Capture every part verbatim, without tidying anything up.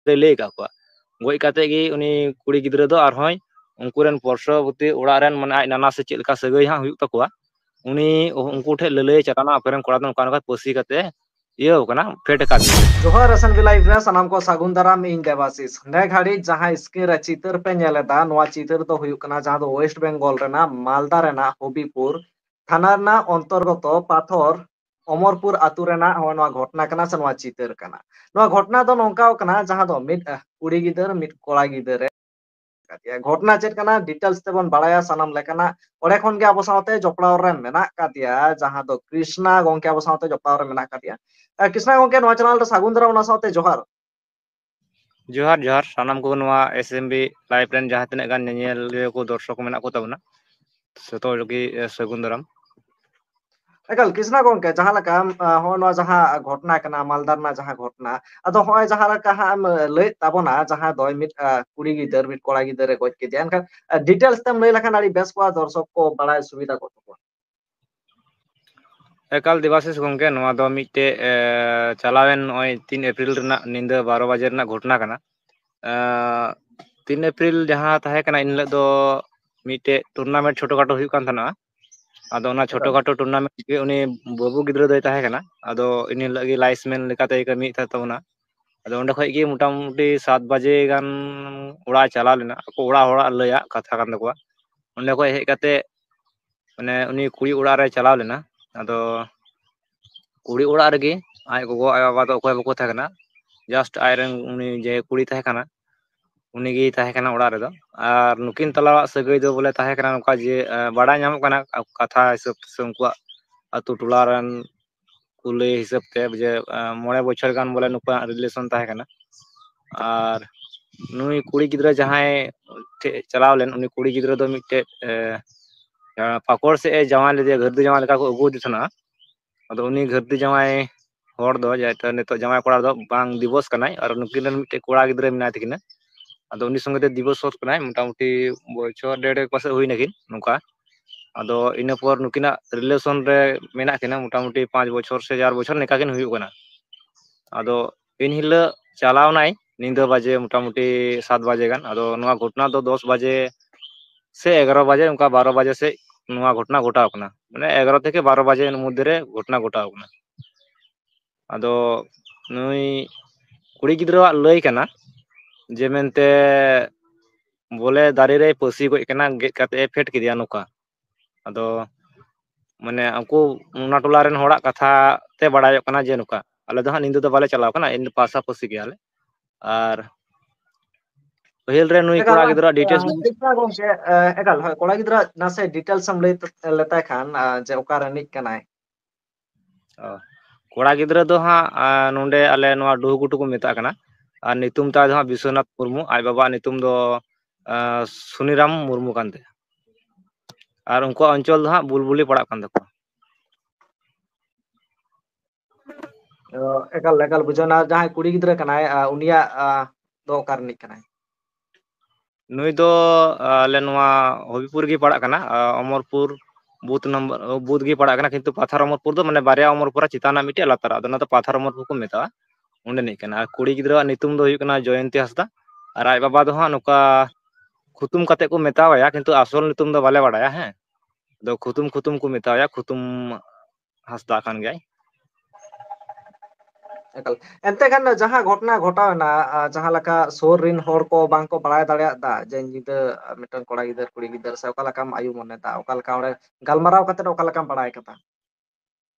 ᱫᱚᱭ ᱞᱟᱹᱭ ᱟᱠᱟᱫ ᱠᱚᱣᱟ᱾ ᱜᱚᱡ ᱠᱟᱛᱮ ᱜᱮ ᱩᱱᱤ ᱠᱩᱲᱤ ᱜᱤᱫᱽᱨᱟᱹ ᱫᱚ ᱟᱨᱦᱚᱸᱭ ᱩᱱᱠᱩ ᱨᱮᱱ ᱯᱟᱨᱥᱚᱵᱚᱨᱛᱤ ᱚᱲᱟᱜ ᱨᱮᱱ, ᱢᱟᱱᱮ, ᱟᱡ ᱱᱟᱱᱟ ᱥᱮ ᱪᱮᱫ ᱞᱮᱠᱟ ᱥᱟᱹᱜᱟᱹᱭ ᱦᱟᱸᱜ ᱦᱩᱭᱩᱜ ᱛᱟᱠᱚᱣᱟ, ᱩᱱᱤ ᱩᱱᱠᱩ ᱴᱷᱮᱱ ᱞᱟᱹᱞᱟᱹᱭ ᱪᱟᱞᱟᱣᱱᱟ, ᱟᱯᱮ ᱨᱮᱱ ᱠᱚᱲᱟ ᱫᱚ ᱱᱚᱝᱠᱟ ᱱᱚᱝᱠᱟ ᱯᱟᱹᱥᱤ ᱠᱟᱛᱮ ᱤᱭᱟᱹ ᱠᱟᱱᱟ, ᱯᱷᱮᱰ ᱟᱠᱟᱫ ᱢᱮᱭᱟ᱾ ᱡᱚᱦᱟᱨ S M B Live ᱨᱮ ᱥᱟᱱᱟᱢ ᱠᱚ ᱥᱟᱹᱜᱩᱱ ᱫᱟᱨᱟᱢ, ᱤᱧ ᱫᱮᱵᱟᱥᱤᱥ᱾ ᱱᱮ ᱜᱷᱟᱹᱲᱤᱡ ᱡᱟᱦᱟᱸ screen ᱨᱮ ᱪᱤᱛᱟᱹᱨ ᱯᱮ ᱧᱮᱞ ᱮᱫᱟ, ᱱᱚᱣᱟ ᱪᱤᱛᱟᱹᱨ ᱫᱚ ᱦᱩᱭᱩᱜ ᱠᱟᱱᱟ ᱡᱟᱦᱟᱸ ᱫᱚ West Bengal ᱨᱮᱱᱟᱜ ᱢᱟᱞᱫᱟ ᱨᱮᱱᱟᱜ ᱦᱚᱵᱤᱯᱩᱨ ᱛᱷᱟᱱᱟ ᱨᱮᱱᱟᱜ ᱚᱱᱛᱚᱨᱜᱚᱛᱚ ᱯᱟᱛᱷᱚᱨ ᱚᱢᱚᱨᱯᱩᱨ ᱟᱹᱛᱩ ᱨᱮᱱᱟᱜ ᱦᱚᱸᱜᱼᱚ ᱱᱚᱣᱟ ᱜᱷᱚᱴᱚᱱᱟ ᱠᱟᱱᱟ ᱥᱮ ᱱᱚᱣᱟ ᱪᱤᱛᱟᱹᱨ ᱠᱟᱱᱟ᱾ ᱱᱚᱣᱟ ᱜᱷᱚᱴᱚᱱᱟ ᱫᱚ ᱱᱚᱝᱠᱟ ᱠᱟᱱᱟ, ᱡᱟᱦᱟᱸ ᱫᱚ ᱢᱤᱫ, ᱟᱦ, ᱠᱩᱲᱤ ᱜᱤᱫᱟᱹᱨ ᱢᱤᱫ ᱠᱚᱲᱟ ᱜᱤᱫᱟᱹᱨ ᱨᱮ ᱠᱟᱫᱮᱭᱟ᱾ ᱜᱷᱚᱴᱚᱱᱟ ᱪᱮᱫ ᱠᱟᱱᱟ, details ᱛᱮᱵᱚᱱ ᱵᱟᱲᱟᱭᱟ ᱥᱟᱱᱟᱢ ᱞᱮᱠᱟᱱᱟᱜ᱾ ᱚᱸᱰᱮ ᱠᱷᱚᱱ ᱜᱮ ᱟᱵᱚ ᱥᱟᱶᱛᱮ ᱡᱚᱯᱲᱟᱣ ᱨᱮ ᱢᱮᱱᱟᱜ ᱠᱟᱫᱮᱭᱟ, ᱡᱟᱦᱟᱸ ᱫᱚ ᱠᱨᱤᱥᱱᱟ ᱜᱚᱝᱠᱮ ᱟᱵᱚ ᱥᱟᱶᱛᱮ ᱡᱚᱯᱲᱟᱣ ᱨᱮ ᱢᱮᱱᱟᱜ ᱠᱟᱫᱮᱭᱟ᱾ ᱟᱦ, ᱠᱨᱤᱥᱱᱟ ᱜᱚᱝᱠᱮ, ᱱᱚᱣᱟ channel ᱨᱮ ᱥᱟᱹᱜᱩᱱ ᱫᱟᱨᱟᱢ, ᱚᱱᱟ ᱥᱟᱶᱛᱮ ᱡᱚᱦᱟᱨ᱾ ᱡᱚᱦᱟᱨ, ᱡᱚᱦᱟᱨ᱾ ᱥᱟᱱᱟᱢ ᱠᱚ ᱱᱚᱣᱟ S M B Live ᱨᱮᱱ ᱡᱟᱦᱟᱸ ᱛᱤᱱᱟᱹᱜ ᱜᱟᱱ ᱧᱮᱧᱮᱞᱤᱭᱟᱹ ᱠᱚ, ᱫᱚᱨᱥᱚᱠ ᱠᱚ ᱢᱮᱱᱟᱜ ᱠᱚ ᱛᱟᱵᱚᱱᱟ, ᱡᱚᱛᱚ ᱦᱚᱲ ᱜᱮ, ᱮ, ᱥᱟᱹᱜᱩᱱ ᱫᱟᱨᱟᱢ᱾ ᱮᱠᱟᱞ, ᱠᱨᱤᱥᱱᱟ ᱜᱚᱝᱠᱮ, ᱡᱟᱦᱟᱸ ᱞᱮᱠᱟ, ᱟᱢ, ᱟ, ᱦᱚᱸᱜᱼᱚ ᱱᱚᱣᱟ ᱡᱟᱦᱟᱸ ᱜᱷᱚᱴᱚᱱᱟ ᱠᱟᱱᱟ, ᱢᱟᱞᱫᱟ ᱨᱮᱱᱟᱜ ᱡᱟᱦᱟᱸ ᱜᱷᱚᱴᱚᱱᱟ, ᱟᱫᱚ ᱦᱚᱸᱜᱼᱚᱭ ᱡᱟᱦᱟᱸ ᱞᱮᱠᱟ ᱦᱟᱸᱜ ᱮᱢ ᱞᱟᱹᱭᱮᱫ ᱛᱟᱵᱚᱱᱟ, ᱡᱟᱦᱟᱸ ᱫᱚ ᱢᱤᱫ, ᱟ, ᱠᱩᱲᱤ ᱜᱤᱫᱟᱹᱨ, ᱢᱤᱫ ᱠᱚᱲᱟ ᱜᱤᱫᱟᱹᱨ ᱮ ᱜᱚᱡ ᱠᱮᱫᱮᱭᱟ, ᱮᱱᱠᱷᱟᱱ, ᱟ, details ᱛᱮᱢ ᱞᱟᱹᱭ ᱞᱮᱠᱷᱟᱱ ᱟᱹᱰᱤ ᱵᱮᱥ ᱠᱚᱜᱼᱟ, ᱫᱚᱨᱥᱚᱠ ᱠᱚ ᱵᱟᱲᱟᱭ ᱥᱩᱵᱤᱫᱷᱟ ᱠᱚᱜ ᱛᱟᱠᱚᱣᱟ᱾ ᱮᱠᱟᱞ ᱫᱮᱵᱟᱥᱤᱥ ᱜᱚᱝᱠᱮ, ᱱᱚᱣᱟ ᱫᱚ ᱢᱤᱫᱴᱮᱡ, ᱮ, ᱪᱟᱞᱟᱣᱮᱱ ᱱᱚᱜᱼᱚᱭ ᱛᱤᱱ ᱮᱯᱨᱤᱞ ᱨᱮᱱᱟᱜ ᱧᱤᱫᱟᱹ ᱵᱟᱨᱚ ᱵᱟᱡᱮ ᱨᱮᱱᱟᱜ ᱜᱷᱚᱴᱚᱱᱟ ᱠᱟᱱᱟ᱾ ᱮ, ᱛᱤᱱ ᱮᱯᱨᱤᱞ ᱡᱟᱦᱟᱸ ᱛᱟᱦᱮᱸ ᱠᱟᱱᱟ, ᱮᱱ ᱦᱤᱞᱳᱜ ᱫᱚ ᱢᱤᱫᱴᱮᱡ tournament ᱪᱷᱳᱴᱳ ᱠᱷᱟᱴᱳ ᱦᱩᱭᱩᱜ ᱠᱟᱱ ᱛᱟᱦᱮᱱᱟ᱾ ᱟᱫᱚ ᱚᱱᱟ ᱪᱷᱳᱴᱳ ᱮᱠᱟᱞ᱾ ᱠᱷᱟᱴᱳ tournament ᱨᱮ ᱩᱱᱤ ᱵᱟᱹᱵᱩ ᱜᱤᱫᱽᱨᱟᱹ ᱫᱚᱭ ᱛᱟᱦᱮᱸ ᱠᱟᱱᱟ᱾ ᱟᱫᱚ ᱤᱱ ᱦᱤᱞᱳᱜ ᱜᱮ linesman ᱞᱮᱠᱟᱛᱮᱭ ᱠᱟᱹᱢᱤᱭᱮᱫ ᱛᱟᱦᱮᱸ ᱛᱟᱵᱚᱱᱟ᱾ ᱟᱫᱚ ᱚᱸᱰᱮ ᱠᱷᱚᱡ ᱜᱮ ᱢᱚᱴᱟᱢᱩᱴᱤ ᱥᱟᱛ ᱵᱟᱡᱮ ᱜᱟᱱ ᱚᱲᱟᱜ ᱮ ᱪᱟᱞᱟᱣ ᱞᱮᱱᱟ᱾ ᱟᱠᱚ ᱚᱲᱟᱜ ᱦᱚᱲᱟᱜ ᱞᱟᱹᱭᱟᱜ ᱠᱟᱛᱷᱟ ᱠᱟᱱ ᱛᱟᱠᱚᱣᱟ᱾ ᱚᱸᱰᱮ ᱠᱷᱚᱡ ᱦᱮᱡ ᱠᱟᱛᱮ, ᱢᱟᱱᱮ, ᱩᱱᱤ ᱠᱩᱲᱤ ᱚᱲᱟᱜ ᱨᱮ ᱪᱟᱞᱟᱣ ᱞᱮᱱᱟ᱾ ᱟᱫᱚ ᱠᱩᱲᱤ ᱚᱲᱟᱜ ᱨᱮᱜᱮ ᱟᱡ ᱜᱚᱜᱚ, ᱟᱡ ᱵᱟᱵᱟ ᱫᱚ ᱚᱠᱚᱭ ᱦᱚᱸ ᱵᱟᱠᱚ ᱛᱟᱦᱮᱸ ᱠᱟᱱᱟ᱾ Just ᱟᱡᱨᱮᱱ ᱩᱱᱤ ᱡᱮ ᱠᱩᱲᱤ ᱛᱟᱦᱮᱸ ᱠᱟᱱᱟ, ᱩᱱᱤᱜᱮᱭ ᱛᱟᱦᱮᱸ ᱠᱟᱱᱟ ᱚᱲᱟᱜ ᱨᱮᱫᱚ᱾ ᱟᱨ ᱱᱩᱠᱤᱱ ᱛᱟᱞᱟᱣᱟᱜ ᱥᱟᱹᱜᱟᱹᱭ ᱫᱚ ᱵᱚᱞᱮ ᱛᱟᱦᱮᱸ ᱠᱟᱱᱟ ᱱᱚᱝᱠᱟ ᱡᱮ, ᱮ, ᱵᱟᱲᱟᱭ ᱧᱟᱢᱚᱜ ᱠᱟᱱᱟ ᱠᱟᱛᱷᱟ ᱦᱤᱥᱟᱹᱵ ᱛᱮ ᱥᱮ ᱩᱱᱠᱩᱣᱟᱜ ᱟᱛᱳ ᱴᱚᱞᱟ ᱨᱮᱱ ᱠᱚ ᱞᱟᱹᱭ ᱦᱤᱥᱟᱹᱵ ᱛᱮ ᱡᱮ, ᱮ, ᱢᱚᱬᱮ ᱵᱚᱪᱷᱚᱨ ᱜᱟᱱ ᱵᱚᱞᱮ ᱱᱩᱠᱩᱣᱟᱜ relation ᱛᱟᱦᱮᱸ ᱠᱟᱱᱟ᱾ ᱟᱨ ᱱᱩᱭ ᱠᱩᱲᱤ ᱜᱤᱫᱽᱨᱟᱹ ᱡᱟᱦᱟᱸᱭ ᱴᱷᱮᱡ ᱪᱟᱞᱟᱣ ᱞᱮᱱ, ᱩᱱᱤ ᱠᱩᱲᱤ ᱜᱤᱫᱽᱨᱟᱹ ᱫᱚ ᱢᱤᱫᱴᱮᱡ, ᱮ, ᱯᱟᱠᱚᱲ ᱥᱮᱫ ᱮ ᱡᱟᱶᱟᱭ ᱞᱮᱫᱮᱭᱟ, ᱜᱷᱟᱹᱨᱫᱤ ᱡᱟᱶᱟᱭ ᱞᱮᱠᱟ ᱠᱚ ᱟᱹᱜᱩ ᱟᱫᱮ ᱛᱟᱦᱮᱱᱟ᱾ ᱟᱫᱚ ᱩᱱᱤ ᱜᱷᱟᱹᱨᱫᱤ ᱡᱟᱶᱟᱭ ᱦᱚᱲ ᱫᱚ, ᱡᱟᱦᱟᱸᱭ ᱱᱤᱛᱚᱜ ᱡᱟᱶᱟᱭ ᱠᱚᱲᱟ ᱫᱚ ᱵᱟᱝ ᱫᱤᱵᱚᱥ ᱠᱟᱱᱟᱭ, ᱟᱨ ᱱᱩᱠᱤᱱ ᱨᱮᱱ ᱢᱤᱫᱴᱮᱡ ᱠᱚᱲᱟ ᱜᱤᱫᱽᱨᱟᱹ ᱢᱮᱱᱟᱭ ᱛᱟᱹᱠᱤᱱᱟ᱾ ᱟᱫᱚ ᱩᱱᱤ ᱥᱚᱸᱜᱮ ᱛᱮ ᱫᱤᱵᱚᱥ ᱥᱳᱫ ᱠᱟᱱᱟᱭ, ᱢᱚᱴᱟᱢᱩᱴᱤ ᱵᱚᱪᱷᱚᱨ ᱰᱮᱲ ᱯᱟᱥᱮᱡ ᱦᱩᱭ ᱱᱟᱠᱤᱱ ᱱᱚᱝᱠᱟ᱾ ᱟᱫᱚ ᱤᱱᱟᱹ ᱯᱚᱨ ᱱᱩᱠᱤᱱᱟᱜ relation ᱨᱮ ᱢᱮᱱᱟᱜ ᱠᱤᱱᱟ ᱢᱚᱴᱟᱢᱩᱴᱤ ᱯᱟᱸᱪ ᱵᱚᱪᱷᱚᱨ ᱥᱮ ᱪᱟᱨ ᱵᱚᱪᱷᱚᱨ ᱱᱤᱝᱠᱟ ᱠᱤᱱ ᱦᱩᱭᱩᱜ ᱠᱟᱱᱟ᱾ ᱟᱫᱚ ᱮᱱ ᱦᱤᱞᱳᱜ ᱪᱟᱞᱟᱣ ᱱᱟᱭ, ᱧᱤᱫᱟᱹ ᱵᱟᱡᱮ ᱢᱚᱴᱟᱢᱩᱴᱤ ᱥᱟᱛ ᱵᱟᱡᱮ ᱜᱟᱱ᱾ ᱟᱫᱚ ᱱᱚᱣᱟ ᱜᱷᱚᱴᱚᱱᱟ ᱫᱚ ᱫᱚᱥ ᱵᱟᱡᱮ ᱥᱮ ᱮᱜᱟᱨᱚ ᱵᱟᱡᱮ, ᱚᱱᱠᱟ ᱵᱟᱨᱚ ᱵᱟᱡᱮ ᱥᱮᱫ ᱱᱚᱣᱟ ᱜᱷᱚᱴᱚᱱᱟ ᱜᱷᱚᱴᱟᱣ ᱠᱟᱱᱟ᱾ ᱢᱟᱱᱮ ᱮᱜᱟᱨᱚ ᱛᱷᱮᱠᱮ ᱵᱟᱨᱚ ᱵᱟᱡᱮ ᱢᱚᱫᱽᱫᱷᱮ ᱨᱮ ᱜᱷᱚᱴᱚᱱᱟ ᱜᱷᱚᱴᱟᱣ ᱠᱟᱱᱟ᱾ ᱟᱫᱚ ᱱᱩᱭ ᱠᱩᱲᱤ ᱜᱤᱫᱽᱨᱟᱹᱣᱟᱜ ᱞᱟᱹᱭ ᱠᱟᱱᱟ ᱡᱮ ᱢᱮᱱᱛᱮ ᱵᱚᱞᱮ ᱫᱟᱨᱮ ᱨᱮᱭ ᱯᱟᱹᱥᱤ ᱜᱚᱡ ᱠᱟᱱᱟ, ᱜᱮᱫ ᱠᱟᱛᱮ ᱮ ᱯᱷᱮᱰ ᱠᱮᱫᱮᱭᱟ ᱱᱚᱝᱠᱟ᱾ ᱟᱫᱚ ᱢᱟᱱᱮ ᱩᱱᱠᱩ ᱚᱱᱟ ᱴᱚᱞᱟ ᱨᱮᱱ ᱦᱚᱲᱟᱜ ᱠᱟᱛᱷᱟ ᱛᱮ ᱵᱟᱲᱟᱭᱚᱜ ᱠᱟᱱᱟ ᱡᱮ ᱱᱚᱝᱠᱟ, ᱟᱞᱮ ᱫᱚ ᱦᱟᱸᱜ ᱧᱤᱫᱟᱹ ᱫᱚ ᱵᱟᱞᱮ ᱪᱟᱞᱟᱣ ᱠᱟᱱᱟ, ᱤᱧ ᱫᱚ ᱯᱟᱥᱟᱯᱟᱹᱥᱤ ᱜᱮᱭᱟᱞᱮ᱾ ᱟᱨ ᱯᱟᱹᱦᱤᱞ ᱨᱮ ᱱᱩᱭ ᱮᱠᱟᱞ, ᱠᱚᱲᱟ ᱜᱤᱫᱽᱨᱟᱹᱣᱟᱜ ᱰᱤᱴᱮᱞᱥ ᱴᱷᱤᱠ ᱜᱮᱭᱟ ᱜᱚᱢᱠᱮ, ᱮ, ᱮᱠᱟᱞ, ᱦᱳᱭ, ᱠᱚᱲᱟ ᱜᱤᱫᱽᱨᱟᱹ ᱱᱟᱥᱮ ᱰᱤᱴᱮᱞᱥ ᱮᱢ ᱞᱟᱹᱭ ᱞᱮᱛᱟᱭ ᱠᱷᱟᱱ, ᱟ, ᱡᱮ ᱚᱠᱟ ᱨᱤᱱᱤᱡ ᱠᱟᱱᱟᱭ? ᱚ, ᱠᱚᱲᱟ ᱜᱤᱫᱽᱨᱟᱹ ᱫᱚ ᱦᱟᱸᱜ, ᱟ, ᱱᱚᱰᱮ ᱟᱞᱮ ᱱᱚᱣᱟ ᱰᱩᱦᱩᱜᱩᱴᱩ ᱠᱚ ᱢᱮᱛᱟᱜ ᱠᱟᱱᱟ᱾ ᱟᱨ ᱧᱩᱛᱩᱢ ᱛᱟᱭ ᱫᱚ ᱦᱟᱸᱜ ᱵᱤᱥᱥᱚᱱᱟᱛᱷ ᱢᱩᱨᱢᱩ, ᱟᱡ ᱵᱟᱵᱟᱣᱟᱜ ᱧᱩᱛᱩᱢ ᱫᱚ, ᱟ, ᱥᱩᱱᱤᱨᱟᱢ ᱢᱩᱨᱢᱩ ᱠᱟᱱ ᱛᱟᱭᱟ᱾ ᱟᱨ ᱩᱱᱠᱩᱣᱟᱜ ᱚᱧᱪᱚᱞ ᱫᱚ ᱦᱟᱸᱜ ᱵᱩᱞᱵᱩᱞᱤ ᱯᱟᱲᱟᱜ ᱠᱟᱱ ᱛᱟᱠᱚᱣᱟ᱾ ᱚ, ᱮᱠᱟᱞ, ᱮᱠᱟᱞ ᱵᱩᱡᱷᱟᱹᱣ ᱮᱱᱟ᱾ ᱡᱟᱦᱟᱸᱭ ᱠᱩᱲᱤ ᱜᱤᱫᱽᱨᱟᱹ ᱠᱟᱱᱟᱭ, ᱟ, ᱩᱱᱤᱭᱟᱜ, ᱟ, ᱫᱚ ᱚᱠᱟ ᱨᱤᱱᱤᱡ ᱠᱟᱱᱟᱭ? ᱱᱩᱭ ᱫᱚ, ᱟ, ᱟᱞᱮ ᱱᱚᱣᱟ ᱦᱚᱵᱤᱯᱩᱨ ᱜᱮ ᱯᱟᱲᱟᱜ ᱠᱟᱱᱟ, ᱟ, ᱚᱢᱚᱨᱯᱩᱨ ᱵᱩᱛᱷ ᱱᱚᱢᱵᱚᱨ, ᱚ, ᱵᱩᱛᱷ ᱜᱮ ᱯᱟᱲᱟᱜ ᱠᱟᱱᱟ, ᱠᱤᱱᱛᱩ ᱯᱟᱛᱷᱟᱨ ᱚᱢᱚᱨᱯᱩᱨ ᱫᱚ ᱢᱟᱱᱮ ᱵᱟᱨᱭᱟ ᱚᱢᱚᱨᱯᱩᱨ ᱪᱮᱛᱟᱱ ᱨᱮᱱᱟᱜ ᱢᱤᱫᱴᱮᱡ ᱞᱟᱛᱟᱨ, ᱟᱫᱚ ᱚᱱᱟ ᱫᱚ ᱯᱟᱛᱷᱟᱨ ᱚᱢᱚᱨᱯᱩᱨ ᱠᱚ ᱢᱮᱛᱟᱜᱼᱟ, ᱚᱸᱰᱮᱱᱤᱡ ᱠᱟᱱᱟ᱾ ᱟᱨ ᱠᱩᱲᱤ ᱜᱤᱫᱽᱨᱟᱹᱣᱟᱜ ᱧᱩᱛᱩᱢ ᱫᱚ ᱦᱩᱭᱩᱜ ᱠᱟᱱᱟ ᱡᱚᱭᱚᱱᱛᱤ ᱦᱟᱸᱥᱫᱟ, ᱟᱨ ᱟᱡ ᱵᱟᱵᱟ ᱫᱚ ᱦᱟᱸᱜ ᱱᱚᱝᱠᱟ ᱠᱷᱩᱛᱩᱢ ᱠᱟᱛᱮ ᱠᱚ ᱢᱮᱛᱟᱣᱟᱭᱟ, ᱠᱤᱱᱛᱩ ᱟᱥᱚᱞ ᱧᱩᱛᱩᱢ ᱫᱚ ᱵᱟᱞᱮ ᱵᱟᱲᱟᱭᱟ᱾ ᱦᱮᱸ, ᱟᱫᱚ ᱠᱷᱩᱛᱩᱢ ᱠᱷᱩᱛᱩᱢ ᱠᱚ ᱢᱮᱛᱟᱣᱟᱭᱟ, ᱠᱷᱩᱛᱩᱢ ᱦᱟᱸᱥᱫᱟ ᱠᱟᱱ ᱜᱮᱭᱟᱭ᱾ ᱮᱠᱟᱞ᱾ ᱮᱱᱛᱮ ᱠᱷᱟᱱ ᱡᱟᱦᱟᱸ ᱜᱷᱚᱴᱚᱱᱟ ᱜᱷᱚᱴᱟᱣ ᱮᱱᱟ, ᱟ, ᱡᱟᱦᱟᱸ ᱞᱮᱠᱟ ᱥᱩᱨ ᱨᱤᱱ ᱦᱚᱲ ᱠᱚ ᱵᱟᱝ ᱠᱚ ᱵᱟᱲᱟᱭ ᱫᱟᱲᱮᱭᱟᱫᱟ ᱡᱮ ᱧᱤᱫᱟᱹ, ᱟ, ᱢᱤᱫᱴᱟᱝ ᱠᱚᱲᱟ ᱜᱤᱫᱟᱹᱨ ᱠᱩᱲᱤ ᱜᱤᱫᱟᱹᱨ, ᱥᱮ ᱚᱠᱟ ᱞᱮᱠᱟᱢ ᱟᱭᱩ ᱢᱚᱱᱮ ᱫᱟ, ᱚᱠᱟ ᱞᱮᱠᱟ ᱚᱸᱰᱮ ᱜᱟᱞᱢᱟᱨᱟᱣ ᱠᱟᱛᱮ ᱚᱠᱟ ᱞᱮᱠᱟᱢ ᱵᱟᱲᱟᱭ ᱠᱟᱫᱟ?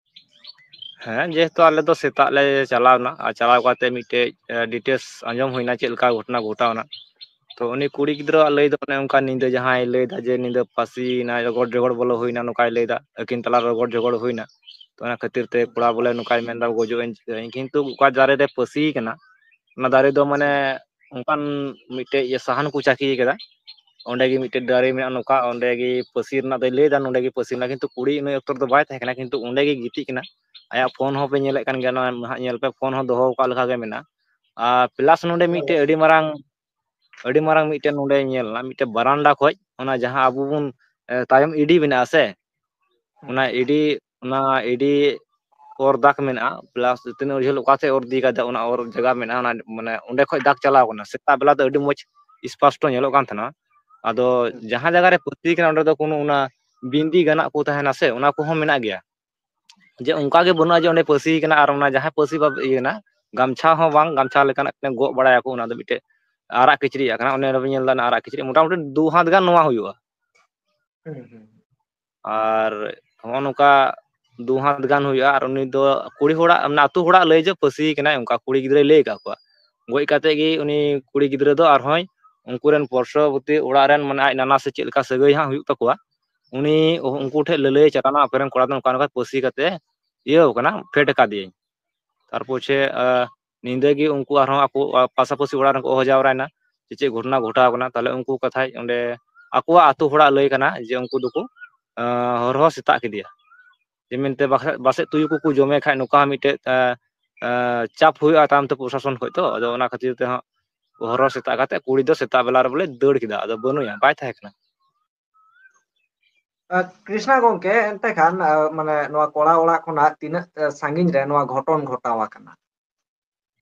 ᱦᱮᱸ, ᱡᱮᱦᱮᱛᱩ ᱟᱞᱮ ᱫᱚ ᱥᱮᱛᱟᱜ ᱞᱮ ᱪᱟᱞᱟᱣ ᱮᱱᱟ, ᱟᱨ ᱪᱟᱞᱟᱣ ᱠᱟᱛᱮ ᱢᱤᱫᱴᱮᱡ, ᱮ, ᱰᱤᱴᱮᱞᱥ ᱟᱸᱡᱚᱢ ᱦᱩᱭᱱᱟ ᱪᱮᱫ ᱞᱮᱠᱟ ᱜᱷᱚᱴᱚᱱᱟ ᱜᱷᱚᱴᱟᱣ ᱮᱱᱟ᱾ ᱛᱚ ᱩᱱᱤ ᱠᱩᱲᱤ ᱜᱤᱫᱽᱨᱟᱹᱣᱟᱜ ᱞᱟᱹᱭ ᱫᱚ ᱚᱱᱮ ᱚᱱᱠᱟ ᱧᱤᱫᱟᱹ ᱡᱟᱦᱟᱸᱭ ᱞᱟᱹᱭ ᱮᱫᱟ ᱡᱮ ᱧᱤᱫᱟᱹ ᱯᱟᱹᱥᱤᱭᱮᱱᱟᱭ, ᱨᱚᱜᱚᱲ ᱡᱚᱜᱚᱲ ᱵᱚᱞᱚ ᱦᱩᱭᱱᱟ, ᱱᱚᱝᱠᱟᱭ ᱞᱟᱹᱭ ᱮᱫᱟ, ᱟᱹᱠᱤᱱ ᱛᱟᱞᱟ ᱨᱚᱜᱚᱲ ᱡᱚᱜᱚᱲ ᱦᱩᱭᱱᱟ᱾ ᱛᱚ ᱚᱱᱟ ᱠᱷᱟᱹᱛᱤᱨ ᱛᱮ ᱠᱚᱲᱟ ᱵᱚᱞᱮ ᱱᱚᱝᱠᱟᱭ ᱢᱮᱱᱫᱟ, "ᱜᱚᱡᱚᱜ ᱟᱹᱧ, ᱪᱤᱠᱟᱹᱜ ᱟᱹᱧ", ᱠᱤᱱᱛᱩ ᱚᱠᱟ ᱫᱟᱨᱮ ᱨᱮ ᱯᱟᱹᱥᱤ ᱠᱟᱱᱟ, ᱚᱱᱟ ᱫᱟᱨᱮ ᱫᱚ ᱢᱟᱱᱮ ᱚᱱᱠᱟᱱ ᱢᱤᱫᱴᱮᱡ ᱤᱭᱟᱹ ᱥᱟᱦᱟᱱ ᱠᱚ ᱪᱟᱹᱠᱤ ᱠᱟᱫᱟ, ᱚᱸᱰᱮ ᱜᱮ ᱢᱤᱫᱴᱮᱡ ᱫᱟᱨᱮ ᱢᱮᱱᱟᱜᱼᱟ, ᱱᱚᱝᱠᱟ ᱚᱸᱰᱮ ᱜᱮ ᱯᱟᱹᱥᱤ ᱨᱮᱱᱟᱜ ᱫᱚᱭ ᱞᱟᱹᱭ ᱮᱫᱟ, ᱱᱚᱸᱰᱮ ᱜᱮ ᱯᱟᱹᱥᱤ ᱨᱮᱱᱟᱜ, ᱠᱤᱱᱛᱩ ᱠᱩᱲᱤ ᱤᱱᱟᱹ ᱚᱠᱛᱚ ᱨᱮᱫᱚ ᱵᱟᱭ ᱛᱟᱦᱮᱸ ᱠᱟᱱᱟ, ᱠᱤᱱᱛᱩ ᱚᱸᱰᱮ ᱜᱮ ᱜᱤᱛᱤᱡ ᱠᱟᱱᱟ᱾ ᱟᱭᱟᱜ ᱯᱷᱳᱱ ᱦᱚᱸ ᱯᱮ ᱧᱮᱞᱮᱫ ᱠᱟᱱ ᱜᱮᱭᱟ, ᱱᱚᱣᱟ ᱱᱟᱦᱟᱜ ᱧᱮᱞ ᱯᱮ, ᱯᱷᱳᱱ ᱦᱚᱸ ᱫᱚᱦᱚ ᱟᱠᱟᱫ ᱞᱮᱠᱟ ᱜᱮ ᱢᱮᱱᱟᱜᱼᱟ᱾ ᱟᱨ ᱯᱞᱟᱥ ᱱᱚᱸᱰᱮ ᱢᱤᱫᱴᱮᱡ ᱟᱹᱰᱤ ᱢᱟᱨᱟᱝ, ᱟᱹᱰᱤ ᱢᱟᱨᱟᱝ ᱢᱤᱫᱴᱮᱡ ᱱᱚᱸᱰᱮ ᱧᱮᱞ ᱮᱱᱟ, ᱢᱤᱫᱴᱮᱡ ᱵᱟᱨᱟᱱᱰᱟ ᱠᱷᱚᱡ ᱚᱱᱟ ᱡᱟᱦᱟᱸ ᱟᱵᱚ ᱵᱚᱱ, ᱮ, ᱛᱟᱭᱚᱢ ᱤᱰᱤ ᱢᱮᱱᱟᱜᱼᱟ ᱥᱮ, ᱚᱱᱟ ᱤᱰᱤ, ᱚᱱᱟ ᱤᱰᱤ ᱚᱨ ᱫᱟᱜᱽ ᱢᱮᱱᱟᱜᱼᱟ, ᱯᱞᱟᱥ ᱛᱤᱱᱟᱹᱜ ᱡᱷᱟᱹᱞ ᱚᱠᱟ ᱥᱮᱫ ᱚᱨ ᱤᱫᱤ ᱠᱟᱫᱟ, ᱚᱱᱟ ᱚᱨ ᱡᱟᱭᱜᱟ ᱢᱮᱱᱟᱜᱼᱟ, ᱚᱱᱟ ᱢᱟᱱᱮ ᱚᱸᱰᱮ ᱠᱷᱚᱡ ᱫᱟᱜᱽ ᱪᱟᱞᱟᱣ ᱠᱟᱱᱟ᱾ ᱥᱮᱛᱟᱜ ᱵᱮᱞᱟ ᱫᱚ ᱟᱹᱰᱤ ᱢᱚᱡᱽ ᱥᱯᱚᱥᱴᱚ ᱧᱮᱞᱚᱜ ᱠᱟᱱ ᱛᱟᱦᱮᱱᱟ᱾ ᱟᱫᱚ ᱦᱩᱸ᱾ ᱡᱟᱦᱟᱸ ᱡᱟᱭᱜᱟ ᱨᱮ ᱯᱟᱹᱥᱤ ᱠᱟᱱᱟ, ᱚᱸᱰᱮ ᱫᱚ ᱠᱳᱱᱳ ᱚᱱᱟ ᱵᱤᱱᱫᱤ ᱜᱟᱱᱟᱜ ᱠᱚ ᱛᱟᱦᱮᱱᱟ ᱥᱮ, ᱚᱱᱟ ᱠᱚᱦᱚᱸ ᱢᱮᱱᱟᱜ ᱜᱮᱭᱟ᱾ ᱡᱮ ᱚᱱᱠᱟ ᱜᱮ ᱵᱟᱹᱱᱩᱜᱼᱟ ᱡᱮ ᱚᱸᱰᱮ ᱯᱟᱹᱥᱤ ᱠᱟᱱᱟ ᱟᱨ ᱚᱱᱟ ᱡᱟᱦᱟᱸ ᱯᱟᱹᱥᱤ ᱵᱟᱵ-, ᱤᱭᱟᱹ ᱠᱟᱱᱟ, ᱜᱟᱢᱪᱷᱟ ᱦᱚᱸ ᱵᱟᱝ, ᱜᱟᱢᱪᱷᱟ ᱞᱮᱠᱟᱱᱟᱜ ᱜᱚᱜ ᱵᱟᱲᱟᱭᱟᱠᱚ, ᱚᱱᱟ ᱫᱚ ᱢᱤᱫᱴᱮᱡ ᱟᱨᱟᱜ ᱠᱤᱪᱨᱤᱡ ᱠᱟᱱᱟ, ᱚᱱᱮ ᱵᱮᱱ ᱧᱮᱞ ᱮᱫᱟ ᱚᱱᱟ ᱟᱨᱟᱜ ᱠᱤᱪᱨᱤᱡ, ᱢᱚᱴᱟᱢᱩᱴᱤ ᱫᱩ ᱦᱟᱛ ᱜᱟᱱ ᱱᱚᱣᱟ ᱦᱩᱭᱩᱜᱼᱟ᱾ ᱦᱩᱸ, ᱦᱩᱸ᱾ ᱟᱨ ᱦᱚᱸᱜᱼᱚ ᱱᱚᱝᱠᱟ ᱫᱩ ᱦᱟᱛ ᱜᱟᱱ ᱦᱩᱭᱩᱜᱼᱟ, ᱟᱨ ᱩᱱᱤ ᱫᱚ ᱠᱩᱲᱤ ᱦᱚᱲᱟᱜ, ᱢᱟᱱᱮ, ᱟᱹᱛᱩ ᱦᱚᱲᱟᱜ ᱞᱟᱹᱭ ᱡᱮ ᱯᱟᱹᱥᱤ ᱠᱟᱱᱟᱭ, ᱚᱱᱠᱟ ᱠᱩᱲᱤ ᱜᱤᱫᱽᱨᱟᱹᱭ ᱞᱟᱹᱭ ᱟᱠᱟᱫ ᱠᱚᱣᱟ᱾ ᱜᱚᱡ ᱠᱟᱛᱮ ᱜᱮ ᱩᱱᱤ ᱠᱩᱲᱤ ᱜᱤᱫᱽᱨᱟᱹ ᱫᱚ ᱟᱨᱦᱚᱸᱭ ᱩᱱᱠᱩ ᱨᱮᱱ ᱯᱟᱨᱥᱚᱵᱚᱨᱛᱤ ᱚᱲᱟᱜ ᱨᱮᱱ, ᱢᱟᱱᱮ, ᱟᱡ ᱱᱟᱱᱟ ᱥᱮ ᱪᱮᱫ ᱞᱮᱠᱟ ᱥᱟᱹᱜᱟᱹᱭ ᱦᱟᱸᱜ ᱦᱩᱭᱩᱜ ᱛᱟᱠᱚᱣᱟ, ᱩᱱᱤ ᱩᱱᱠᱩ ᱴᱷᱮᱡ ᱞᱟᱹᱞᱟᱹᱭ ᱪᱟᱞᱟᱣᱱᱟ, ᱟᱯᱮ ᱨᱮᱱ ᱠᱚᱲᱟ ᱫᱚ ᱱᱚᱝᱠᱟ ᱱᱚᱝᱠᱟ ᱯᱟᱹᱥᱤ ᱠᱟᱛᱮ ᱤᱭᱟᱹ ᱠᱟᱱᱟ, ᱯᱷᱮᱰ ᱠᱟᱫᱮᱭᱟᱹᱧ᱾ ᱛᱟᱨᱯᱚᱨ ᱪᱮ, ᱟ, ᱧᱤᱫᱟᱹ ᱜᱮ ᱩᱱᱠᱩ ᱟᱨᱦᱚᱸ ᱟᱠᱚ, ᱟ, ᱯᱟᱥᱟᱯᱟᱥᱤ ᱚᱲᱟᱜ ᱨᱮᱱ ᱠᱚ ᱦᱚᱦᱚ ᱡᱟᱣᱨᱟᱭᱮᱱᱟ ᱡᱮ ᱪᱮᱫ ᱜᱷᱚᱴᱚᱱᱟ ᱜᱷᱚᱴᱟᱣ ᱠᱟᱱᱟ᱾ ᱛᱟᱦᱞᱮ ᱩᱱᱠᱩ ᱠᱟᱛᱷᱟᱭ ᱚᱸᱰᱮ ᱟᱠᱚᱣᱟᱜ ᱟᱹᱛᱩ ᱦᱚᱲᱟᱜ ᱞᱟᱹᱭ ᱠᱟᱱᱟ ᱡᱮ ᱩᱱᱠᱩ ᱫᱚᱠᱚ, ᱟ, ᱦᱚᱨᱦᱚ ᱥᱮᱛᱟᱜ ᱠᱮᱫᱮᱭᱟ, ᱡᱮ ᱢᱮᱱᱛᱮ ᱵᱟᱥ-, ᱯᱟᱥᱮᱡ ᱛᱩᱭᱩ ᱠᱚᱠᱚ ᱡᱚᱢᱮ ᱠᱷᱟᱡ ᱱᱚᱝᱠᱟ ᱦᱚᱸ ᱢᱤᱫᱴᱮᱡ, ᱟ, ᱟ, ᱪᱟᱯ ᱦᱩᱭᱩᱜᱼᱟ ᱛᱟᱭᱚᱢ ᱛᱮ ᱯᱨᱚᱥᱟᱥᱚᱱ ᱠᱷᱚᱡ ᱛᱚ᱾ ᱟᱫᱚ ᱚᱱᱟ ᱠᱷᱟᱹᱛᱤᱨ ᱛᱮᱦᱚᱸ ᱦᱚᱨᱦᱚ ᱥᱮᱛᱟᱜ ᱠᱟᱛᱮ ᱠᱩᱲᱤ ᱫᱚ ᱥᱮᱛᱟᱜ ᱵᱮᱞᱟ ᱨᱮ ᱵᱚᱞᱮ ᱫᱟᱹᱲ ᱠᱮᱫᱟ, ᱟᱫᱚ ᱵᱟᱹᱱᱩᱭᱟ, ᱵᱟᱭ ᱛᱟᱦᱮᱸ ᱠᱟᱱᱟ᱾ ᱟᱨ ᱠᱨᱤᱥᱱᱟ ᱜᱚᱝᱠᱮ, ᱮᱱᱛᱮ ᱠᱷᱟᱱ, ᱟ, ᱢᱟᱱᱮ, ᱱᱚᱣᱟ ᱠᱚᱲᱟ ᱚᱲᱟᱜ ᱠᱷᱚᱱᱟᱜ ᱛᱤᱱᱟᱹᱜ, ᱟ, ᱥᱟᱺᱜᱤᱧ ᱨᱮ ᱱᱚᱣᱟ ᱜᱷᱚᱴᱚᱱ ᱜᱷᱚᱴᱟᱣ ᱟᱠᱟᱱᱟ?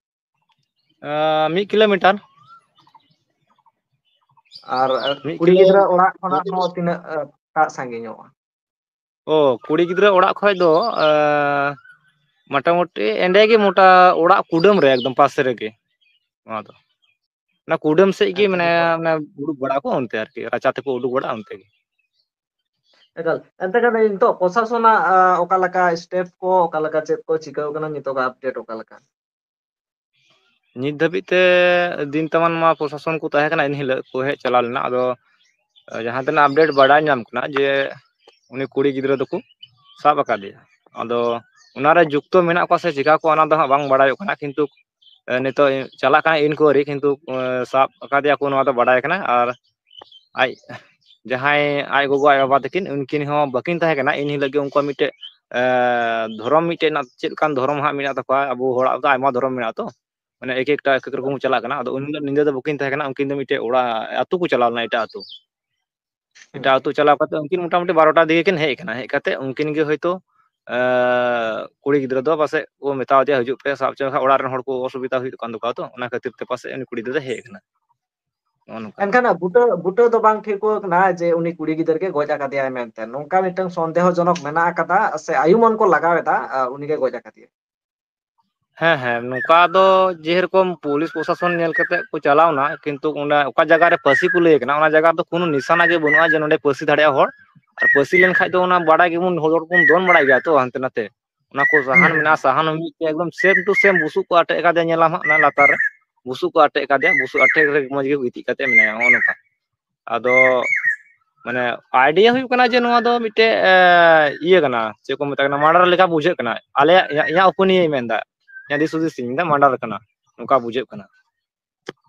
ᱟ, ᱢᱤᱫ ᱠᱤᱞᱳᱢᱤᱴᱟᱨ᱾ ᱟᱨ, ᱟ, ᱢᱤᱫ ᱠᱩᱲᱤ ᱠᱤᱞᱳ᱾ ᱜᱤᱫᱽᱨᱟᱹ ᱚᱲᱟᱜ ᱠᱷᱚᱱᱟᱜ ᱦᱚᱸ ᱛᱤᱱᱟᱹᱜ, ᱟ, ᱴᱟᱜ ᱥᱟᱺᱜᱤᱧᱚᱜᱼᱟ? ᱚ, ᱠᱩᱲᱤ ᱜᱤᱫᱽᱨᱟᱹ ᱚᱲᱟᱜ ᱠᱷᱚᱡ ᱫᱚ, ᱟ, ᱢᱚᱴᱟᱢᱩᱴᱤ ᱮᱸᱰᱮ ᱜᱮ, ᱢᱚᱴᱟ ᱚᱲᱟᱜ ᱠᱩᱰᱟᱹᱢ ᱨᱮ, ᱮᱠᱫᱚᱢ ᱯᱟᱥᱮ ᱨᱮᱜᱮ ᱱᱚᱣᱟ ᱫᱚ᱾ ᱚᱱᱟ ᱠᱩᱰᱟᱹᱢ ᱥᱮᱫ ᱜᱮ, ᱟᱪᱪᱷᱟ, ᱢᱟᱱᱮ, ᱢᱚᱴᱟ ᱚᱱᱟ ᱩᱰᱩᱠ ᱵᱟᱲᱟ ᱠᱚ ᱚᱱᱛᱮ ᱟᱨᱠᱤ, ᱨᱟᱪᱟ ᱛᱮᱠᱚ ᱩᱰᱩᱠ ᱵᱟᱲᱟᱜᱼᱟ ᱚᱱᱛᱮ ᱜᱮ᱾ ᱮᱠᱟᱞ᱾ ᱮᱱᱛᱮ ᱠᱷᱟᱱ ᱱᱤᱛᱚᱜ ᱯᱨᱚᱥᱟᱥᱚᱱᱟᱜ, ᱟ, ᱚᱠᱟ ᱞᱮᱠᱟ step ᱠᱚ, ᱚᱠᱟ ᱞᱮᱠᱟ ᱪᱮᱫ ᱠᱚ ᱪᱤᱠᱟᱹᱣ ᱠᱟᱱᱟ, ᱱᱤᱛᱚᱜᱟᱜ update ᱚᱠᱟ ᱞᱮᱠᱟ? ᱱᱤᱛ ᱫᱷᱟᱹᱵᱤᱡ ᱛᱮ ᱫᱤᱱ ᱛᱟᱢᱟᱱ ᱢᱟ ᱯᱨᱚᱥᱟᱥᱚᱱ ᱠᱚ ᱛᱟᱦᱮᱸ ᱠᱟᱱᱟ, ᱮᱱ ᱦᱤᱞᱳᱜ ᱠᱚ ᱦᱮᱡ ᱪᱟᱞᱟᱣ ᱞᱮᱱᱟ᱾ ᱟᱫᱚ ᱡᱟᱦᱟᱸ ᱛᱤᱱᱟᱹᱜ update ᱵᱟᱰᱟᱭ ᱧᱟᱢ ᱠᱟᱱᱟ ᱡᱮ ᱩᱱᱤ ᱠᱩᱲᱤ ᱜᱤᱫᱽᱨᱟᱹ ᱫᱚᱠᱚ ᱥᱟᱵ ᱟᱠᱟᱫᱮᱭᱟ᱾ ᱟᱫᱚ ᱚᱱᱟᱨᱮ ᱡᱩᱠᱛᱚ ᱢᱮᱱᱟᱜ ᱠᱚᱣᱟ ᱥᱮ ᱪᱤᱠᱟ ᱠᱚ, ᱚᱱᱟ ᱫᱚ ᱦᱟᱸᱜ ᱵᱟᱝ ᱵᱟᱰᱟᱭᱚᱜ ᱠᱟᱱᱟ, ᱠᱤᱱᱛᱩ, ᱮ, ᱱᱤᱛᱚᱜ ᱪᱟᱞᱟᱜ ᱠᱟᱱᱟ inquiry, ᱠᱤᱱᱛᱩ, ᱮ, ᱥᱟᱵ ᱟᱠᱟᱫᱮᱭᱟ ᱠᱚ, ᱱᱚᱣᱟ ᱫᱚ ᱵᱟᱰᱟᱭ ᱠᱟᱱᱟ᱾ ᱟᱨ ᱟᱡ ᱡᱟᱦᱟᱸᱭ ᱟᱡ ᱜᱚᱜᱚ ᱟᱡ ᱵᱟᱵᱟ ᱛᱟᱹᱠᱤᱱ, ᱩᱱᱠᱤᱱ ᱦᱚᱸ ᱵᱟᱹᱠᱤᱱ ᱛᱟᱦᱮᱸ ᱠᱟᱱᱟ᱾ ᱤᱱ ᱦᱤᱞᱳᱜ ᱜᱮ ᱩᱱᱠᱩᱣᱟᱜ ᱢᱤᱫᱴᱮᱡ, ᱮ, ᱫᱷᱚᱨᱚᱢ, ᱢᱤᱫᱴᱮᱡ ᱱᱟ-, ᱪᱮᱫ ᱞᱮᱠᱟᱱ ᱫᱷᱚᱨᱚᱢ ᱦᱟᱸᱜ ᱢᱮᱱᱟᱜ ᱛᱟᱠᱚᱣᱟ, ᱟᱵᱚ ᱦᱚᱲᱟᱜ ᱫᱚ ᱟᱭᱢᱟ ᱫᱷᱚᱨᱚᱢ ᱢᱮᱱᱟᱜᱼᱟ ᱛᱚ, ᱢᱟᱱᱮ ᱮᱠ ᱮᱠᱴᱟ ᱮᱠ ᱮᱠ ᱨᱚᱠᱚᱢ ᱦᱩᱸ᱾ ᱪᱟᱞᱟᱜ ᱠᱟᱱᱟ᱾ ᱟᱫᱚ ᱩᱱ ᱦᱤᱞᱳᱜ ᱧᱤᱫᱟᱹ ᱫᱚ ᱵᱟᱹᱠᱤᱱ ᱛᱟᱦᱮᱸ ᱠᱟᱱᱟ, ᱩᱱᱠᱤᱱ ᱫᱚ ᱢᱤᱫᱴᱮᱡ ᱚᱲᱟᱜ, ᱟᱹᱛᱩ ᱠᱚ ᱪᱟᱞᱟᱣ ᱞᱮᱱᱟ, ᱮᱴᱟᱜ ᱟᱹᱛᱩ᱾ ᱮᱴᱟᱜ ᱦᱩᱸ᱾ ᱟᱹᱛᱩ ᱪᱟᱞᱟᱣ ᱠᱟᱛᱮ ᱩᱱᱠᱤᱱ ᱢᱚᱴᱟᱢᱩᱴᱤ ᱵᱟᱨᱚᱴᱟ ᱫᱤᱠᱮ ᱠᱤᱱ ᱦᱮᱡ ᱟᱠᱟᱱᱟ᱾ ᱦᱮᱡ ᱠᱟᱛᱮ ᱩᱱᱠᱤᱱ ᱜᱮ ᱦᱚᱭᱛᱳ ᱠᱩᱲᱤ ᱜᱤᱫᱽᱨᱟᱹ ᱫᱚ ᱯᱟᱥᱮᱡ ᱠᱚ ᱢᱮᱛᱟᱣ ᱫᱮᱭᱟ, "ᱦᱤᱡᱩᱜ ᱯᱮ, ᱥᱟᱵ ᱦᱚᱪᱚ ᱞᱮᱠᱷᱟᱱ ᱚᱲᱟᱜ ᱨᱮᱱ ᱦᱚᱲ ᱠᱚ ᱚᱥᱩᱵᱤᱫᱟ ᱦᱩᱭᱩᱜ ᱠᱟᱱ ᱛᱟᱠᱚᱣᱟ, ᱛᱚ ᱚᱱᱟ ᱠᱷᱟᱹᱛᱤᱨ ᱛᱮ ᱯᱟᱥᱮᱡ ᱩᱱᱤ ᱠᱩᱲᱤ ᱜᱤᱫᱽᱨᱟᱹ ᱫᱚ ᱦᱮᱡ ᱟᱠᱟᱱᱟ᱾" ᱱᱚᱜᱼᱚ ᱱᱚᱝᱠᱟ᱾ ᱮᱱᱠᱷᱟᱱ ᱵᱩᱴᱟᱹ, ᱵᱩᱴᱟᱹ ᱫᱚ ᱵᱟᱝ ᱴᱷᱤᱠᱚᱜ ᱠᱟᱱᱟ ᱡᱮ ᱩᱱᱤ ᱠᱩᱲᱤ ᱜᱤᱫᱟᱹᱨ ᱜᱮ ᱜᱚᱡ ᱟᱠᱟᱫᱮᱭᱟᱭ ᱢᱮᱱᱛᱮ, ᱱᱚᱝᱠᱟ ᱢᱤᱫᱴᱟᱝ ᱥᱚᱱᱫᱮᱦᱚ ᱡᱚᱱᱚᱠ ᱢᱮᱱᱟᱜ ᱟᱠᱟᱫᱟ, ᱥᱮ ᱟᱭᱩᱢᱟᱹᱱ ᱠᱚ ᱞᱟᱜᱟᱣ ᱮᱫᱟ, ᱟ, ᱩᱱᱤ ᱜᱮ ᱜᱚᱡ ᱟᱠᱟᱫᱮᱭᱟ᱾ ᱦᱮᱸ, ᱦᱮᱸ, ᱱᱚᱝᱠᱟ ᱫᱚ ᱡᱮᱨᱚᱠᱚᱢ ᱯᱩᱞᱤᱥ ᱯᱨᱚᱥᱟᱥᱚᱱ ᱧᱮᱞ ᱠᱟᱛᱮ ᱠᱚ ᱪᱟᱞᱟᱣᱱᱟ, ᱠᱤᱱᱛᱩ ᱚᱸᱰᱮ ᱚᱠᱟ ᱡᱟᱭᱜᱟ ᱨᱮ ᱯᱟᱹᱥᱤ ᱠᱚ ᱞᱟᱹᱭ ᱠᱟᱱᱟ, ᱚᱱᱟ ᱡᱟᱭᱜᱟ ᱨᱮᱫᱚ ᱠᱳᱱᱳ ᱱᱤᱥᱟᱱᱟ ᱜᱮ ᱵᱟᱹᱱᱩᱜᱼᱟ ᱡᱮ ᱱᱚᱸᱰᱮ ᱯᱟᱹᱥᱤ ᱫᱟᱲᱮᱭᱟᱜᱼᱟ ᱦᱚᱲ᱾ ᱟᱨ ᱯᱟᱹᱥᱤ ᱞᱮᱱᱠᱷᱟᱡ ᱫᱚ ᱚᱱᱟ ᱵᱟᱲᱟᱭ ᱜᱮᱵᱚᱱ, ᱦᱚᱲ ᱵᱚᱱ ᱫᱚᱱ ᱵᱟᱲᱟᱭ ᱜᱮᱭᱟ ᱛᱚ ᱦᱟᱱᱛᱮ ᱱᱟᱛᱮ᱾ ᱚᱱᱟ ᱠᱚ ᱥᱟᱦᱟᱱ ᱦᱩᱸ, ᱦᱩᱸ᱾ ᱢᱮᱱᱟᱜᱼᱟ, ᱥᱟᱦᱟᱱ ᱦᱚᱸ ᱢᱤᱫᱴᱮᱡ ᱮᱠᱫᱚᱢ same to same ᱵᱩᱥᱩᱵ ᱠᱚ ᱟᱴᱮᱫ ᱟᱠᱟᱫᱮᱭᱟ, ᱧᱮᱞᱟᱢ ᱦᱟᱸᱜ ᱚᱱᱟ ᱞᱟᱛᱟᱨ ᱨᱮ ᱵᱩᱥᱩᱵ ᱠᱚ ᱟᱴᱮᱫ ᱟᱠᱟᱫᱮᱭᱟ, ᱵᱩᱥᱩᱵ ᱟᱴᱮᱫ ᱨᱮ ᱢᱚᱡᱽ ᱜᱮ ᱜᱤᱛᱤᱡ ᱠᱟᱛᱮ ᱢᱮᱱᱟᱭᱟ, ᱱᱚᱜᱼᱚ ᱱᱚᱝᱠᱟ᱾ ᱟᱫᱚ ᱢᱟᱱᱮ idea ᱦᱩᱭᱩᱜ ᱠᱟᱱᱟ ᱡᱮ ᱱᱚᱣᱟ ᱫᱚ ᱢᱤᱫᱴᱮᱡ, ᱮ, ᱤᱭᱟᱹ ᱠᱟᱱᱟ, ᱪᱮᱫ ᱠᱚ ᱢᱮᱛᱟᱜ ᱠᱟᱱᱟ, murder ᱞᱮᱠᱟ ᱵᱩᱡᱷᱟᱹᱜ ᱠᱟᱱᱟ᱾ ᱟᱞᱮᱭᱟᱜ, ᱤᱧᱟᱹᱜ, ᱤᱧᱟᱹᱜ opinion ᱤᱧ ᱢᱮᱱᱫᱟ, ᱤᱧᱟᱹᱜ ᱫᱤᱥ ᱦᱩᱫᱤᱥ ᱤᱧ ᱢᱮᱱᱫᱟ, murder ᱠᱟᱱᱟ, ᱱᱚᱝᱠᱟ ᱵᱩᱡᱷᱟᱹᱜ ᱠᱟᱱᱟ᱾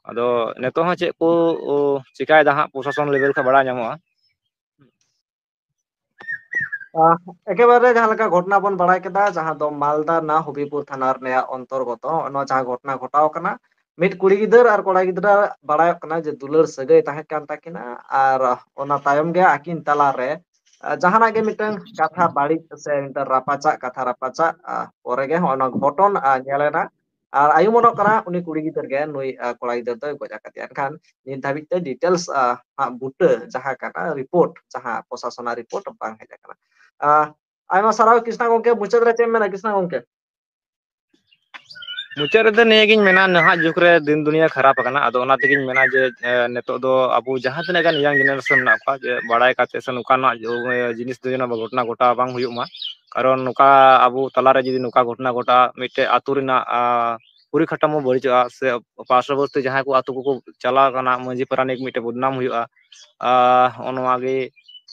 ᱟᱫᱚ ᱱᱤᱛᱚᱜ ᱦᱚᱸ ᱪᱮᱫ ᱠᱚ, ᱚ, ᱪᱤᱠᱟᱭᱮᱫᱟ ᱦᱟᱸᱜ ᱯᱨᱚᱥᱟᱥᱚᱱ level ᱠᱷᱚᱱ ᱵᱟᱲᱟᱭ ᱧᱟᱢᱚᱜᱼᱟ᱾ ᱟᱦ, ᱮᱠᱮᱵᱟᱨᱮ ᱡᱟᱦᱟᱸ ᱞᱮᱠᱟ ᱜᱷᱚᱴᱚᱱᱟ ᱵᱚᱱ ᱵᱟᱲᱟᱭ ᱠᱮᱫᱟ, ᱡᱟᱦᱟᱸ ᱫᱚ ᱢᱟᱞᱫᱟ ᱨᱮᱱᱟᱜ ᱦᱚᱵᱤᱯᱩᱨ ᱛᱷᱟᱱᱟ ᱨᱮᱱᱟᱜ ᱚᱱᱛᱚᱨᱜᱚᱛᱚ, ᱱᱚᱜᱼᱚ ᱱᱚᱣᱟ ᱡᱟᱦᱟᱸ ᱜᱷᱚᱴᱚᱱᱟ ᱜᱷᱚᱴᱟᱣ ᱠᱟᱱᱟ, ᱢᱤᱫ ᱠᱩᱲᱤ ᱜᱤᱫᱟᱹᱨ ᱟᱨ ᱠᱚᱲᱟ ᱜᱤᱫᱽᱨᱟᱹ ᱵᱟᱲᱟᱭᱚᱜ ᱠᱟᱱᱟ ᱡᱮ ᱫᱩᱞᱟᱹᱲ ᱥᱟᱹᱜᱟᱹᱭ ᱛᱟᱦᱮᱸ ᱠᱟᱱ ᱛᱟᱹᱠᱤᱱᱟ, ᱟᱨ ᱚᱱᱟ ᱛᱟᱭᱚᱢ ᱜᱮ ᱟᱹᱠᱤᱱ ᱛᱟᱞᱟᱨᱮ, ᱟ, ᱡᱟᱦᱟᱱᱟᱜ ᱜᱮ ᱢᱤᱫᱴᱟᱝ ᱠᱟᱛᱷᱟ ᱵᱟᱹᱲᱤᱡ ᱥᱮ ᱢᱤᱫᱴᱟᱝ ᱨᱟᱯᱟᱪᱟᱜ, ᱠᱟᱛᱷᱟ ᱨᱟᱯᱟᱪᱟᱜ, ᱟ, ᱯᱚᱨᱮ ᱜᱮ ᱦᱚᱸᱜᱼᱚ ᱱᱚᱣᱟ ᱜᱷᱚᱴᱚᱱ, ᱟ, ᱧᱮᱞ ᱮᱱᱟ᱾ ᱟᱨ ᱟᱭᱩᱢᱟᱹᱱᱚᱜ ᱠᱟᱱᱟ ᱩᱱᱤ ᱠᱩᱲᱤ ᱜᱤᱫᱟᱹᱨ ᱜᱮ ᱱᱩᱭ, ᱟ, ᱠᱚᱲᱟ ᱜᱤᱫᱟᱹᱨ ᱫᱚᱭ ᱜᱚᱡ ᱟᱠᱟᱫᱮᱭᱟ᱾ ᱮᱱᱠᱷᱟᱱ ᱱᱤᱛ ᱫᱷᱟᱹᱵᱤᱡ ᱛᱮ details, ᱟ, ᱦᱟᱸᱜ ᱵᱩᱴᱟᱹ ᱡᱟᱦᱟᱸ ᱠᱟᱱᱟ, report, ᱡᱟᱦᱟᱸ ᱯᱨᱚᱥᱟᱥᱚᱱᱟᱜ report ᱵᱟᱝ ᱦᱮᱡ ᱟᱠᱟᱱᱟ᱾ ᱟ, ᱟᱭᱢᱟ ᱥᱟᱨᱦᱟᱣ ᱠᱨᱤᱥᱱᱟ ᱜᱚᱝᱠᱮ, ᱢᱩᱪᱟᱹᱫ ᱨᱮ ᱪᱮᱫ ᱮᱢ ᱢᱮᱱᱟ ᱠᱨᱤᱥᱱᱟ ᱜᱚᱝᱠᱮ? ᱢᱩᱪᱟᱹᱫ ᱨᱮᱫᱚ ᱱᱤᱭᱟᱹᱜᱤᱧ ᱢᱮᱱᱟ, ᱱᱟᱦᱟᱜ ᱡᱩᱜᱽ ᱨᱮ ᱫᱤᱱ ᱫᱩᱱᱤᱭᱟᱹ ᱠᱷᱟᱨᱟᱯ ᱟᱠᱟᱱᱟ, ᱟᱫᱚ ᱚᱱᱟ ᱛᱮᱜᱤᱧ ᱢᱮᱱᱟ ᱡᱮ, ᱮ, ᱱᱤᱛᱚᱜ ᱫᱚ ᱟᱵᱚ ᱡᱟᱦᱟᱸ ᱛᱤᱱᱟᱹᱜ ᱜᱟᱱ young generation ᱢᱮᱱᱟᱜ ᱠᱚᱣᱟ, ᱡᱮ ᱵᱟᱲᱟᱭ ᱠᱟᱛᱮ ᱥᱮ ᱱᱚᱝᱠᱟᱱᱟᱜ ᱡᱚ-, ᱮ, ᱡᱤᱱᱤᱥ ᱫᱚ ᱡᱮᱱᱚ ᱜᱷᱚᱴᱚᱱᱟ ᱜᱷᱚᱴᱟᱣ ᱵᱟᱝ ᱦᱩᱭᱩᱜ ᱢᱟ, ᱠᱟᱨᱚᱱ ᱱᱚᱝᱠᱟ ᱟᱵᱚ ᱛᱟᱞᱟᱨᱮ ᱡᱩᱫᱤ ᱱᱚᱝᱠᱟ ᱜᱷᱚᱴᱚᱱᱟ ᱜᱷᱚᱴᱟᱜᱼᱟ, ᱢᱤᱫᱴᱮᱡ ᱟᱛᱳ ᱨᱮᱱᱟᱜ, ᱟ, ᱯᱚᱨᱤᱠᱟᱴᱷᱟᱢᱳ ᱵᱟᱹᱲᱤᱡᱚᱜᱼᱟ, ᱥᱮ ᱯᱟᱨᱥᱚᱵᱚᱨᱛᱤ ᱡᱟᱦᱟᱸᱭ ᱠᱚ ᱟᱛᱳ ᱠᱚᱠᱚ ᱪᱟᱞᱟᱣ ᱠᱟᱱᱟ, ᱢᱟᱹᱡᱷᱤ ᱯᱟᱨᱟᱱᱤᱠ ᱢᱤᱫᱴᱮᱡ ᱵᱚᱫᱱᱟᱢ ᱦᱩᱭᱩᱜᱼᱟ᱾ ᱟ, ᱦᱚᱸᱜᱼᱚ ᱱᱚᱣᱟ ᱜᱮ,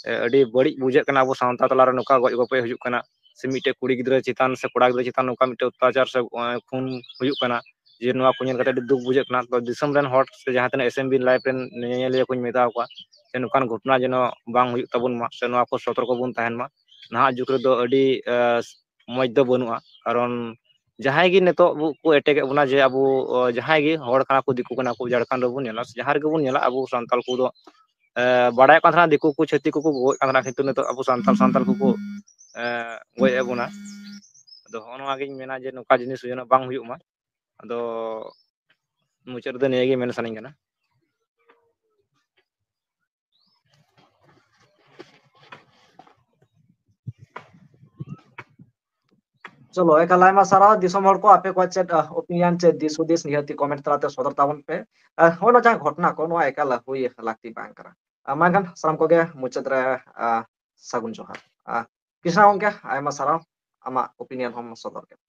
ᱮ, ᱟᱹᱰᱤ ᱵᱟᱹᱲᱤᱡ ᱵᱩᱡᱷᱟᱹᱜ ᱠᱟᱱᱟ ᱟᱵᱚ ᱥᱟᱶᱛᱟ ᱛᱟᱞᱟᱨᱮ ᱱᱚᱝᱠᱟ ᱜᱚᱡ ᱜᱚᱯᱚᱡ ᱦᱩᱭᱩᱜ ᱠᱟᱱᱟ, ᱥᱮ ᱢᱤᱫᱴᱮᱡ ᱠᱩᱲᱤ ᱜᱤᱫᱽᱨᱟᱹ ᱪᱮᱛᱟᱱ ᱥᱮ ᱠᱚᱲᱟ ᱜᱤᱫᱽᱨᱟᱹ ᱪᱮᱛᱟᱱ ᱱᱚᱝᱠᱟ ᱢᱤᱫᱴᱮᱡ ᱚᱛᱛᱟᱪᱟᱨ ᱥᱮ, ᱮ, ᱠᱷᱩᱱ ᱦᱩᱭᱩᱜ ᱠᱟᱱᱟ, ᱡᱮ ᱱᱚᱣᱟ ᱠᱚ ᱧᱮᱞ ᱠᱟᱛᱮ ᱟᱹᱰᱤ ᱫᱩᱠ ᱵᱩᱡᱷᱟᱹᱜ ᱠᱟᱱᱟ᱾ ᱛᱚ ᱫᱤᱥᱚᱢ ᱨᱮᱱ ᱦᱚᱲ ᱥᱮ ᱡᱟᱦᱟᱸ ᱛᱤᱱᱟᱹᱜ S M B live ᱨᱮᱱ ᱧᱮᱧᱮᱞᱤᱭᱟᱹ ᱠᱚᱧ ᱢᱮᱛᱟ ᱠᱚᱣᱟ ᱡᱮ ᱱᱚᱝᱠᱟᱱ ᱜᱷᱚᱴᱚᱱᱟ ᱡᱮᱱᱚ ᱵᱟᱝ ᱦᱩᱭᱩᱜ ᱛᱟᱵᱚᱱ ᱢᱟ, ᱥᱮ ᱱᱚᱣᱟ ᱠᱚ ᱥᱚᱛᱚᱨᱠᱚ ᱵᱚᱱ ᱛᱟᱦᱮᱱ ᱢᱟ᱾ ᱱᱟᱦᱟᱜ ᱡᱩᱜᱽ ᱨᱮᱫᱚ ᱟᱹᱰᱤ, ᱮ, ᱢᱚᱡᱽ ᱫᱚ ᱵᱟᱹᱱᱩᱜᱼᱟ, ᱠᱟᱨᱚᱱ ᱡᱟᱦᱟᱸᱭ ᱜᱮ ᱱᱤᱛᱚᱜ ᱵᱚ-, ᱠᱚ attack ᱮᱫ ᱵᱚᱱᱟ, ᱡᱮ ᱟᱵᱚ, ᱚ, ᱡᱟᱦᱟᱸᱭ ᱜᱮ ᱦᱚᱲ ᱠᱟᱱᱟ ᱠᱚ, ᱫᱤᱠᱩ ᱠᱟᱱᱟ ᱠᱚ, ᱡᱷᱟᱲᱠᱷᱚᱸᱰ ᱨᱮᱵᱚᱱ ᱧᱮᱞᱟ, ᱡᱟᱦᱟᱸ ᱨᱮᱜᱮ ᱵᱚᱱ ᱧᱮᱞᱟ, ᱟᱵᱚ ᱥᱟᱱᱛᱟᱞ ᱠᱚᱫᱚ, ᱮ, ᱵᱟᱲᱟᱭᱚᱜ ᱠᱟᱱ ᱛᱟᱦᱮᱱᱟ ᱫᱤᱠᱩ ᱠᱚ, ᱪᱷᱟᱹᱛᱤᱠ ᱠᱚᱠᱚ ᱜᱚᱡ ᱠᱟᱱ ᱛᱟᱦᱮᱱᱟ, ᱠᱤᱱᱛᱩ ᱱᱤᱛᱚᱜ ᱟᱵᱚ ᱥᱟᱱᱛᱟᱞ, ᱥᱟᱱᱛᱟᱞ ᱠᱚᱠᱚ ᱜᱚᱡ ᱮᱫ ᱵᱚᱱᱟ᱾ ᱟᱫᱚ ᱦᱚᱸᱜᱼᱚ ᱱᱚᱣᱟ ᱜᱤᱧ ᱢᱮᱱᱟ ᱡᱮ ᱱᱚᱝᱠᱟ ᱡᱤᱱᱤᱥ ᱡᱮᱱᱚ ᱵᱟᱝ ᱦᱩᱭᱩᱜ ᱢᱟ᱾ ᱟᱫᱚ ᱢᱩᱪᱟᱹᱫ ᱨᱮᱫᱚ ᱱᱤᱭᱟᱹ ᱜᱮ ᱢᱮᱱ ᱥᱟᱱᱟᱧ ᱠᱟᱱᱟ᱾ ᱪᱚᱞᱚ, ᱮᱠᱟᱞ ᱟᱭᱢᱟ ᱥᱟᱨᱦᱟᱣ᱾ ᱫᱤᱥᱚᱢ ᱦᱚᱲ ᱠᱚ, ᱟᱯᱮ ᱠᱚᱣᱟᱜ ᱪᱮᱫ ᱚᱯᱤᱱᱤᱭᱚᱱ, ᱪᱮᱫ ᱫᱤᱥ ᱦᱩᱫᱤᱥ, ᱱᱤᱦᱟᱹᱛᱤ ᱠᱚᱢᱮᱱᱴ ᱛᱟᱞᱟᱛᱮ ᱥᱚᱫᱚᱨ ᱛᱟᱵᱚᱱ ᱯᱮ᱾ ᱟᱨ ᱦᱚᱸᱜᱼᱚ ᱱᱚᱣᱟ ᱡᱟᱦᱟᱸ ᱜᱷᱚᱴᱚᱱᱟ ᱠᱚ, ᱱᱚᱣᱟ ᱮᱠᱟᱞ ᱦᱩᱭ ᱞᱟᱹᱠᱛᱤ ᱵᱟᱝ ᱠᱟᱱᱟ᱾ ᱟᱨ ᱢᱟ ᱮᱱᱠᱷᱟᱱ ᱥᱟᱱᱟᱢ ᱠᱚᱜᱮ ᱢᱩᱪᱟᱹᱫ ᱨᱮ ᱥᱟᱹᱜᱩᱱ ᱡᱚᱦᱟᱨ᱾ ᱠᱨᱤᱥᱱᱟ ᱜᱚᱢᱠᱮ, ᱟᱭᱢᱟ ᱥᱟᱨᱦᱟᱣ, ᱟᱢᱟᱜ ᱚᱯᱤᱱᱤᱭᱚᱱ ᱦᱚᱸᱢ ᱥᱚᱫᱚᱨ ᱠᱮᱫ᱾